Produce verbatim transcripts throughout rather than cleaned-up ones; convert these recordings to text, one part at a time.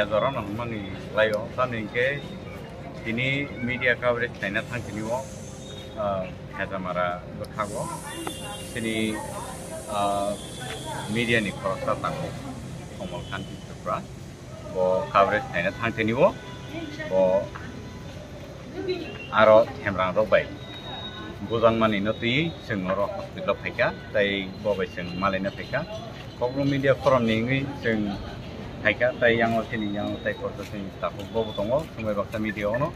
Jora no hwnmani laio, tamni hwnkhe tini media coverage khlaina thang tini o, ah, Hezamara bwkhago chini, ah, media ni khoroksa tango Komal Kanti Tripura. Bo coverage khlaina thang tini o, bo aro hemrang rok bai bujang mani no twi chwng oro hospital o phaikha, tei bo bai chwng malaina phaikha. Kokno media forum ni wngwi chwng phaikha, tei yango chini yango tei khoroksa chini takhuk bo bo tongo, chwng bai baksa media ono.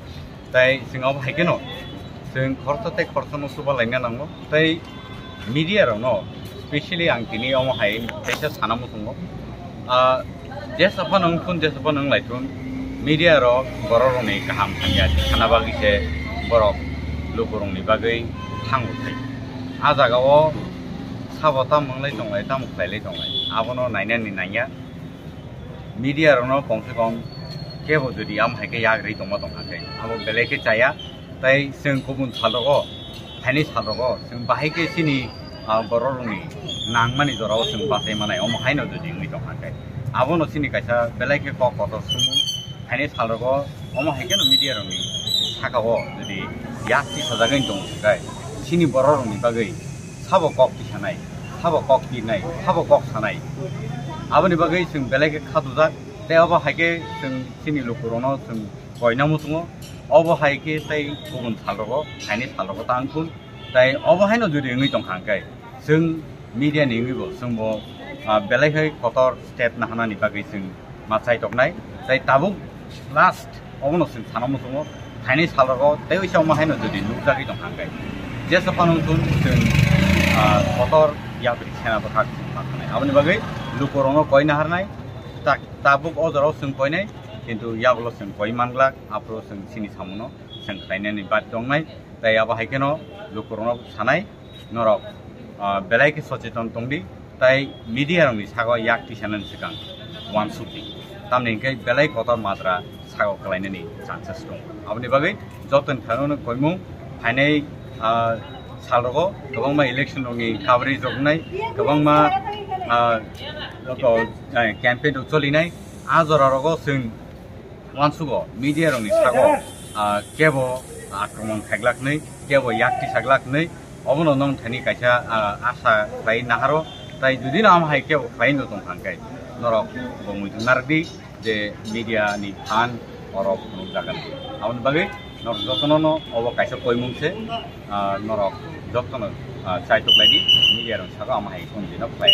Tei chwng abo hai kheno chwng khoroksa tei khoroksa no chuba laina nango. Tei media rok no specially ang tini omo hai teisa sana muchungo. Ah, jesa phano wngthun, jesa phano wnglaithun, media rok borok rokni kaham hamya sana bagwi se borok lukurokni bagwi thango thai. A jaga o sabo tamo wnglai tonglai, tamo khlailai tonglai, abono nainani nangya. Media rokno kom se kom kebo jodi amo hai khe yak rwi tongma tongkha khe, abo belai khe chaya. Tei chwng kubun sal rogo, phaini sal rogo chwng bahai khe chini, ah, borok rokni nangmani jora o chwng bachai manai, omo haino jodi wngwi tongkha khe, abono chini kaisa belai khe kok kotor sumung. Phaini sal rogo omo hai kheno media rokni saka o jodi yak tisajagwi tong khe, chini borok rokni bagwi sabo kok tisanai, sabo kok pirnai, sabo kok sanai. Aboni bagwi chwng belai khe khatujak. Tei obo hai khe chwng chini lukurokno chwng koina muchungo. Obo hai khe tei kubun sal rogo, phaini sal rogo ta wngthun. Tei obo haino jodi wngwi tongkha hwnkhe, chwng media ni wngwi bo chwng bo, ah, belai khai kotor step naharnani bagwi chwng ma chai toknai. Tei tabuk last obono chwng sana muchungo, phaini sal rogo tei uisa omo haino jodi nukjagwi tongkha hwnkhe, jesa phano wngthun chwng, ah, kotor yapri sena bwkhak chwng ma thanai. Aboni bagwi lukurokno koi naharnai, tak tabuk o jorao chwng koinai, kintu yagulo chwng koi manglak, aphuru chwng chini samungo chwng khlainani bad tongnai. Tei abo hai kheno lukurokno sanai, norok, ah, belai khe socheton tongdi, tei media rokni sago yak tisanani swkang uansukdi, tamni hwnkhe belai kotor majra sago kwlainani chances tongo. Aboni bagwi jotoni thani koimung phainai, ah, sal rogo kwbangma election rokni coverage rok wngnai, kwbangma, ah, joto, eh, campaign rok cholinai. A jora rogo chwng uansugo media rokni sago, ah, kebo akromon khaiglak nwi, kebo yak tisaglak nwi, obono nong thani kaisa, ah, asa khlai naharo. Tai jodi no amo hai kebo khlai no tongkha hwnkhe, norok bo muitu narwkdi je media ni phan oro phunukjagan. Aboni bagwi norok jotono no obo kaisa koimung se, ah, norok jotono, ah, chaitok laidi, media rok sago amo hai somjino khlai.